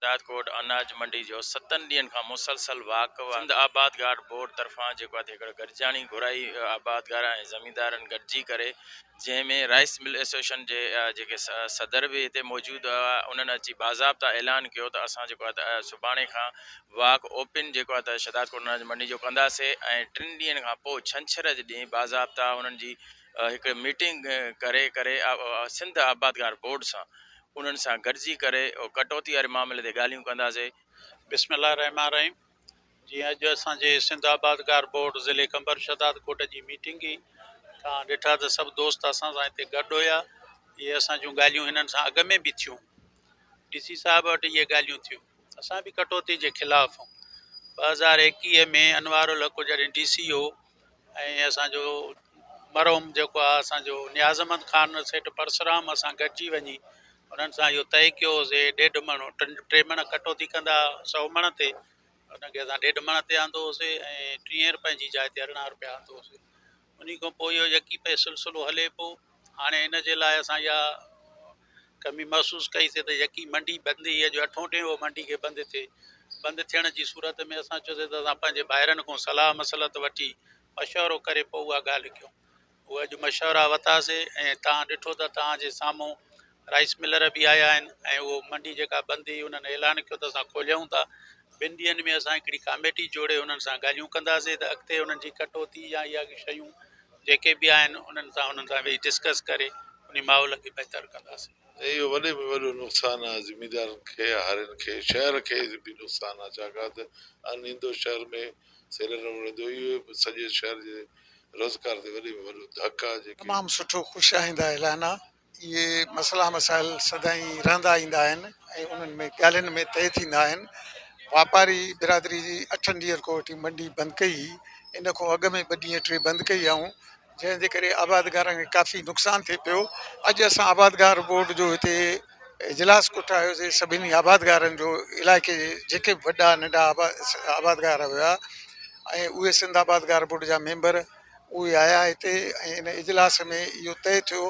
شهدادڪوٽ اناج منڊي جو ستن ڏينهن کان مسلسل واڪ سنڌ آبادگار بورڊ طرفان جيڪو آهي هڪڙو گڏجاڻي گهرائي آبادگار ۽ زميندارن گڏجي ڪري جنهن ۾ رائس مل ايسوسيئيشن جي جيڪي صدر به هتي موجود هئا انهن اچي باضابطا اعلان ڪيو ته اسان جيڪو آهي ته سڀاڻي کان واڪ اوپن جيڪو آهي ته شهدادڪوٽ اناج منڊي جو ڪنداسي ۽ ٽن ڏينهن کان پوء ڇنڇر جي ڏينهن باضابطا انهن جي هڪ ميٽنگ ڪري ڪري سنڌ آبادگار بورڊ سان انهن سان گڏجي ڪري ڪٽوتي واري معاملي تي ڳالهيون ڪنداسين. بسم الله الرحمٰن الرحيم جيئن اڄ اسان جي سنڌ آبادگار بورڊ ضلعي قمبر شهدادڪوٽ جي ميٽنگ هئي توهان ڏٺا ته سڀ دوست اسان سان هتي گڏ هيا اهي اسان جون ڳالهيون هنن سان اڳ ۾ به ٿيون ڊي سي صاحب وٽ اهي ڳالهيون ٿيون اسان به ڪٽوتي جي خلاف آهيون 2021 ۾ انوار الحق جڏهن ڊي سي هو ۽ اسان جو مرحوم جيڪو آهي اسان جو نياز احمد خان سيٺ پرسرام اسان گڏجي وڃي انهن سان اهو طئي ڪيو هوسي ڏيڍ مڻ ٽن ٽي مڻ ڪٽوتي ڪندا سئو مڻ تي ان کي اسان ڏيڍ مڻ تي آندو هوسي ۽ ٽيهين روپين جي جاء تي 18 روپيا آندو هوسي انهي کان پوء اهو يڪي پئي سلسلو هلي پيو هاڻي ان جي لاء اسان اها ڪمي محسوس ڪئي سي ته يڪي منڊي بند هئي اڄ اٺون ڏينهن هو منڊي کي بند ٿئي بند ٿيڻ جي صورت ۾ اسان چيوسي ته اسان پنهنجي ڀائرن کان صلاح مصلحت وٺي مشورو ڪري پوء اها ڳالهه ڪيون اهو اڄ مشورا وتاسي ۽ توهان ڏٺو ته توهان جي سامهون رائيس ملر به آيا آهن ۽ اهو منڊي جيڪا بند هئي انهن اعلان ڪيو ته اسان کوليون ٿا ٻن ڏينهن ۾ اسان هڪڙي ڪاميٽي جوڙي انهن سان ڳالهيون ڪنداسي ته اڳتي انهن جي ڪٽوتي يا اها شيون جيڪي به آهن انهن سان انهن سان ويهي ڊسڪس ڪري انهي ماحول کي بهتر ڪنداسين. ۽ اهو وڏي ۾ وڏو نقصان آهي زميندارن کي، هارين کي، شهر کي به نقصان آهي ڇاڪاڻ ته ان ايندو شهر ۾ سيلر نه وڻندو اهو به سڄي شهر جي روزگار تي وڏي ۾ وڏو ڌڪ آهي جيڪي. تمام سٺو خوش آئنده اعلان آ. اهي مسئلا مسائل سدائين رهندا ايندا آهن ۽ انهن ۾ ڳالهين ۾ طئي ٿيندا آهن. واپاري برادري جي اٺن ڏينهن کان وٺي منڊي بند ڪئي هئي، ان کان اڳ ۾ ٻه ڏينهن ٽي بند ڪئي هئائون، جنهن جي ڪري آبادگارن کي ڪافي نقصان ٿئي پيو. اڄ اسان آبادگار بورڊ جو هتي اجلاس ڪوٺايوسي، سڀني آبادگارن جو علائقي جي جيڪي به وڏا ننڍا آبادگار هيا ۽ اهي سنڌ آبادگار بورڊ جا ميمبر اهي آيا هتي ۽ ان اجلاس ۾ اهو طئي ٿيو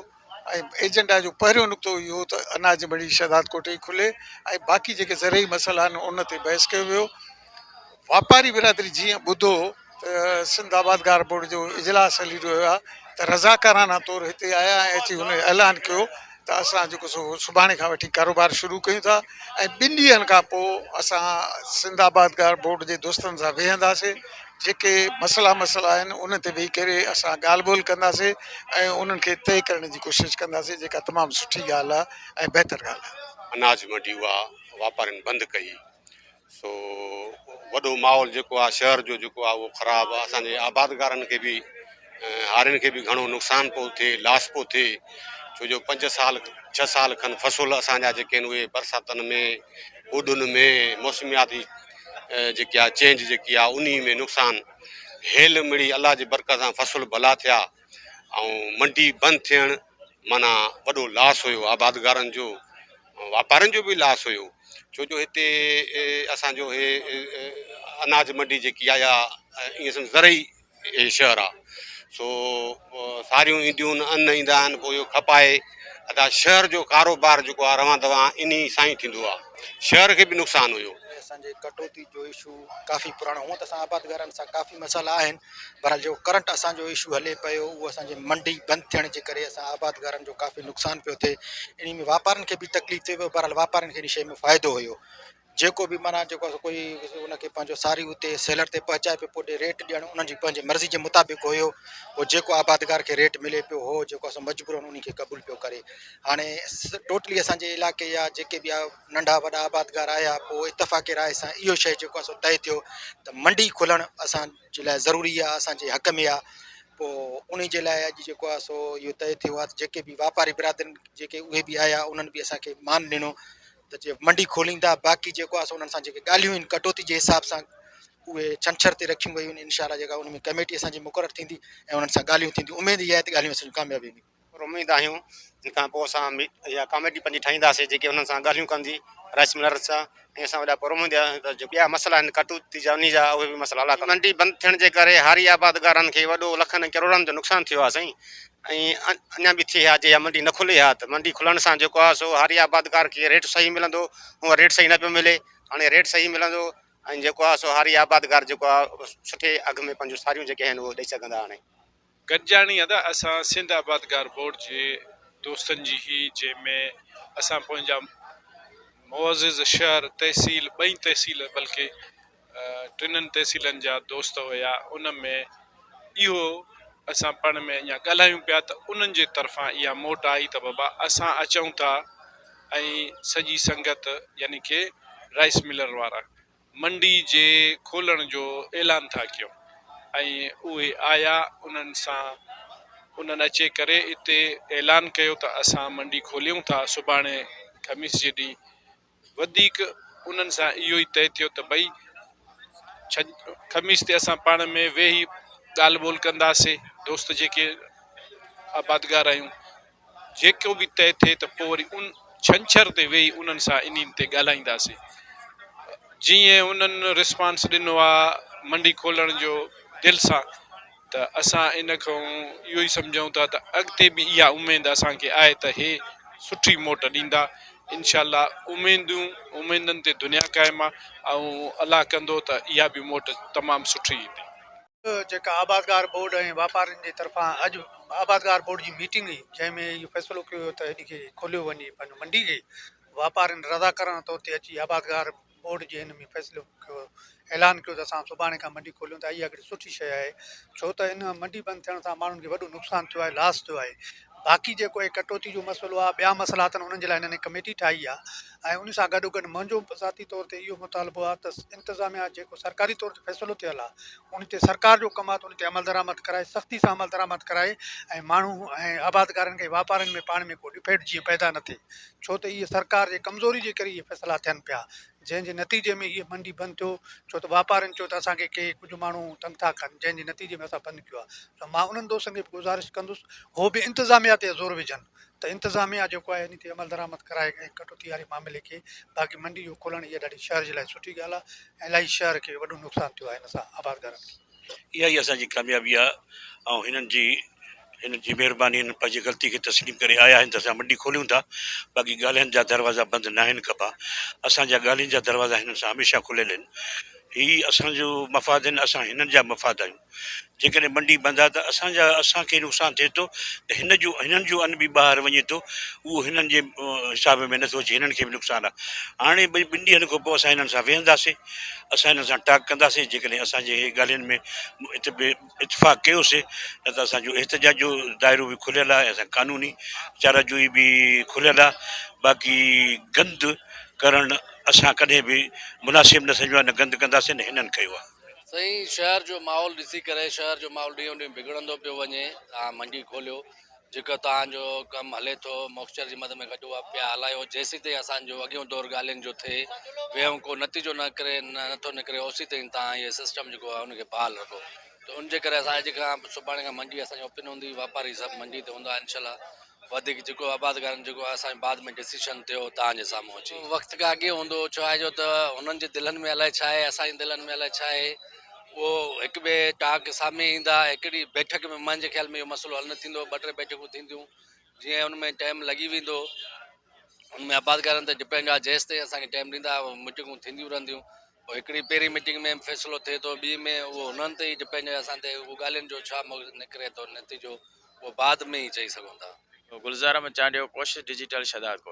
۽ ايجنڊا جو پهريون نقطو اهو هو ته اناج مڙئي شهداد ڪوٽ ئي کلي ۽ باقي جيڪي زرعي مسئلا آهن ان تي بحث ڪيو ويو. واپاري برادري جيئن ٻڌو ته سنڌ آبادگار بورڊ جو اجلاس هلي رهيو آهي ته رضاڪارانه طور هتي آيا ۽ اچي هن اعلان ڪيو ته اسان جيڪو سو سڀاڻي کان وٺي ڪاروبار شروع ڪيون ٿا ۽ ٻن ڏينهن کان پوء اسان سنڌ آبادگار بورڊ جي دوستن سان ويهنداسين جيڪي مسئلا مسئلا آهن انهن تي ويهي ڪري اسان ڳالهه ٻولهه ڪنداسين ۽ انهن کي طئي ڪرڻ جي ڪوشش ڪنداسين جيڪا تمام سٺي ڳالهه آهي ۽ بهتر ڳالهه آهي. اناج منڊي اها واپارين بند ڪئي سو وڏو ماحول جيڪو آهي شهر جو جيڪو آهي اهو خراب آهي اسان جي آبادگارن کي به هارين کي به گهڻو نقصان پيو ٿئي لاس پيو ٿئي ڇو جو پنج سال ڇهه سال کن فصل اسان جا جيڪي آهن اهي برساتن ۾ ٻوڏن ۾ موسمياتي جيڪي آهي چينج جيڪي آهي انهي ۾ نقصان هيل مڙئي الله جي برڪت سان فصل ڀلا ٿيا ۽ منڊي بند ٿيڻ معنيٰ وڏو لاس هيو آبادگارن جو واپارين جو به لاس هيو ڇو جو هتي اسان جو هي اناج منڊي جيڪي آهي اها ائين سمجھ زرعي هي شهر آ سو ساريون اينديون آهن ان ايندا آهن پوء اهو کپائي ادا شهر جو ڪاروبار جيڪو آ روان دوان انهي سان ئي ٿيندو آ شهر کي به نقصان هيو. اسان جي ڪٽوتي جو اشو ڪافي پراڻو هونء ته اسان آبادگارن سان ڪافي مسئلا آهن بهرحال جيڪو ڪرنٽ اسان جو اشو هلي پيو اهو اسان جي منڊي بند ٿيڻ جي ڪري اسان آبادگارن جو ڪافي نقصان پيو ٿئي انهي ۾ واپارين کي به تڪليف ٿئي پيو بهرحال واپارين کي ان شي ۾ فائدو هيو جيڪو به معنيٰ جيڪو آهي سو ڪوئي ان کي پنهنجو ساري اتي سيلر تي پهچائي پيو پوء ريٽ ڏيڻ انهن جي پنهنجي مرضي جي مطابق هيو پوء جيڪو آبادگار کي ريٽ ملي پيو هو جيڪو آهي سو مجبورن انهي کي قبول پيو ڪري هاڻي ٽوٽلي اسان جي علائقي جا جيڪي به ننڍا وڏا آبادگار آيا پوء اتفاق راء سان اهو شيء جيڪو آهي سو طئي ٿيو ته منڊي کلڻ اسان جي لاء ضروري آهي اسان جي حق ۾ آهي پوء انهي جي لاء اڄ جيڪو آهي سو اهو طئي ٿيو آهي ته جيڪي به واپاري برادرين جيڪي اهي به آيا انهن به اسان کي مان ڏنو ته جي منڊي کوليندا باقي جيڪو آهي سو انهن سان جيڪي ڳالهيون آهن ڪٽوتي جي حساب سان اهي ڇنڇر تي رکيون ويون آهن انشاء الله جيڪا ان ۾ ڪميٽي اسان جي مقرر ٿيندي ۽ انهن سان ڳالهيون ٿينديون اميد اها آهي ته ڳالهيون اسان جون ڪامياب وينديون. پر اميد آهيون ان کان پوء اسان اها ڪاميٽي پنهنجي ٺاهينداسين جيڪي انهن سان ڳالهيون ڪندي رائس ملرن سان ۽ اسان وڏا پراميد آهيون ته جيڪي ٻيا مسئلا آهن ڪٽوتي جا انهي جا اهي به مسئلا حل ڪندا. منڊي بند ٿيڻ جي ڪري هاري آبادگارن کي وڏو لکن ۽ ڪروڙن جو نقصان ٿيو آهي سائين ۽ اڃا به ٿئي ها جي اها منڊي نه کلي ها ته منڊي کلڻ سان جيڪو آهي سو هاري آبادگار کي ريٽ صحيح ملندو هونئن ريٽ صحيح نه پيو ملي هاڻي ريٽ صحيح ملندو ۽ جيڪو آهي سو هاري آبادگار جيڪو آهي سٺي اگهه ۾ پنهنجون ساريون جيڪي آهن اهو ڏئي سگهندا هاڻي. گڏجاڻي ادا اسان سنڌ آبادگار بورڊ جي دوستن جي هئي جنهن ۾ اسان پنهنجا معزز شهر تحصيل ٻئي تحصيل بلڪه ٽنن تحصيلن جا دوست هيا ان ۾ اهو اسان پاڻ ۾ اڃا ڳالهايون پيا ته انهن جي طرفان اها موٽ آئي ته بابا اسان اچون ٿا ۽ سڄي سنگت يعني ڪي رائس ملر وارا منڊي جي کولڻ جو اعلان ٿا ڪيون ۽ اهي آيا انهن سان انهن اچي ڪري اتي اعلان ڪيو ته اسان منڊي کوليون ٿا سڀاڻي خميس جي ڏينهن وڌيڪ انهن سان اهو ئي طئي ٿيو ته ڀئي خميس تي اسان پاڻ ۾ ويهي ڳالهه ٻولهه ڪنداسي دوست جيڪي آبادگار آهيون جيڪو به طئي ٿئي ته پوء وري ان ڇنڇر تي ويهي انهن سان انهن تي ڳالهائينداسين. جيئن انهن رسپانس ڏنو آ منڊي کولڻ جو دل سان ته اسان ان کان اهو ئي سمجهون ٿا ته اڳتي به اها اميد اسان کي آهي ته هي سٺي موٽ ڏيندا انشاء الله اميدون اميدن تي دنيا قائم آ ۽ الله ڪندو ته اها به موٽ تمام سٺي ايندي. جيڪا آبادگار بورڊ ۽ واپارين جي طرفان اڄ آبادگار بورڊ جي ميٽنگ هئي جنهن ۾ اهو فيصلو ڪيو ويو ته هن کي کوليو وڃي پنهنجو منڊي کي واپارين رضاڪارانه طور تي اچي آبادگار بورڊ جي هن ۾ فيصلو ڪيو اعلان ڪيو ته اسان سڀاڻي کان منڊي کوليون ٿا اها هڪڙي سٺي شيء آهي ڇو ته ان منڊي بند ٿيڻ سان ماڻهن کي وڏو نقصان ٿيو آهي لاس ٿيو آهي باقي جيڪو هي ڪٽوتي جو مسئلو آهي ٻيا مسئلا اٿن انهن جي لاء هنن ڪميٽي ٺاهي آهي ۽ ان سان گڏو گڏ منهنجو ذاتي طور تي اهو مطالبو آهي ته انتظاميا جيڪو سرڪاري طور تي فيصلو ٿيل آهي ان تي سرڪار جو ڪم آهي ته ان تي عملدرآمد ڪرائي سختي سان عملدرآمد ڪرائي ۽ ماڻهو ۽ آبادگارن کي واپارين ۾ پاڻ ۾ ڪو ڏڦيڙ جيئن پيدا نه ٿئي ڇو ته اهي سرڪار جي ڪمزوري جي ڪري اهي فيصلا ٿين پيا جنهن جي نتيجي ۾ هيء منڊي بند ٿيو، ڇو ته واپارين چيو ته اسان کي ڪي ڪجهه ماڻهو تنگ ٿا ڪن، جنهن جي نتيجي ۾ اسان بند ڪيو آهي ته مان انهن دوستن کي به گذارش ڪندس هو به انتظاميا تي زور وجهن ته انتظاميا جيڪو آهي ان تي عملدرآمد ڪرائي ۽ ڪٽوتي واري معاملي کي باقي منڊي جو کولڻ هيء ڏاڍي شهر جي لاء سٺي ڳالهه آهي ۽ الاهي شهر کي وڏو نقصان ٿيو آهي هن سان آبادگارن کي. اها ئي اسان جي ڪاميابي آهي ۽ هنن جي هنن جي مهرباني هنن پنهنجي غلطي کي تسليم ڪري آيا آهن ته اسان منڊي کوليون ٿا باقي ڳالهين جا دروازا بند ناهن ڪبا اسان جا ڳالهين جا دروازا هنن سان هميشه کليل آهن هي اسان جو مفاد آهن اسان هنن جا مفاد آهيون جيڪڏهن منڊي بند آهي ته اسان جا اسان کي نقصان ٿئي ٿو ته هن جو هنن جو ان به ٻاهر وڃي ٿو اهو هنن جي حساب ۾ نٿو اچي هنن کي به نقصان آهي هاڻي ٻن ڏينهن کان پوء اسان هنن سان ويهنداسين اسان هنن سان ٽاڪ ڪنداسين جيڪڏهن اسان جي ڳالهين ۾ اتفاق ڪيوسين نه ته اسان جو احتجاج جو دائرو به کليل آهي اسان قانوني چاره جوئي به کليل آهي باقي گند ڪرڻ اسان ڪڏهن به مناسب نه سمجهيو آهي نه گند ڪنداسين نه هنن ڪيو آهي. سائين شهر جو ماحول ڏسي ڪري شهر جو ماحول ڏينهون ڏينهن بگڙندو پيو وڃي توهان منڊي کوليو جيڪو توهان جو ڪم هلي ٿو موڪسچر جي مد ۾ گڏ اها پيا هلايو جيسيتائين اسان جو اڳيون دور ڳالهين جو ٿئي ويهون ڪو نتيجو نه ڪري نٿو نڪري اوسيتائين توهان اهي سسٽم جيڪو آهي ان کي بحال رکو ته ان جي ڪري اسان اڄ کان سڀاڻي کان منڊي اسان جي اوپن هوندي واپاري سڀ منڊي تي هوندا انشاء الله وڌيڪ جيڪو آبادگارن جيڪو آهي اسان بعد ۾ ڊسيشن ٿيو توهان جي سامهون اچي وقت کان اڳي هوندو ڇو آهي جو ته هنن جي دلن ۾ الائي ڇا آهي اسان جي دلن ۾ الائي ڇا آهي اهو هڪ ٻئي ٽاڪ سامهين ايندا هڪڙي بيٺڪ ۾ منهنجي خيال ۾ اهو مسئلو حل نه ٿيندو ٻه ٽي بيٺڪون ٿينديون جيئن ان ۾ ٽائيم لڳي ويندو ان ۾ آبادگارن تي ڊپينڊ آهي جيستائين اسان کي ٽائيم ڏيندا ميٽنگون ٿينديون رهنديون پوء هڪڙي پهرين ميٽنگ ۾ فيصلو ٿئي ٿو ٻي ۾ اهو هنن تي ئي ڊپينڊ آهي اسان تي اهو ڳالهين جو ڇا نڪري ٿو نتيجو اهو بعد ۾ ئي چئي سگهون ٿا. گلزار احمد چانڊيو، ڪوشش ڊجيٽل شهدادڪوٽ.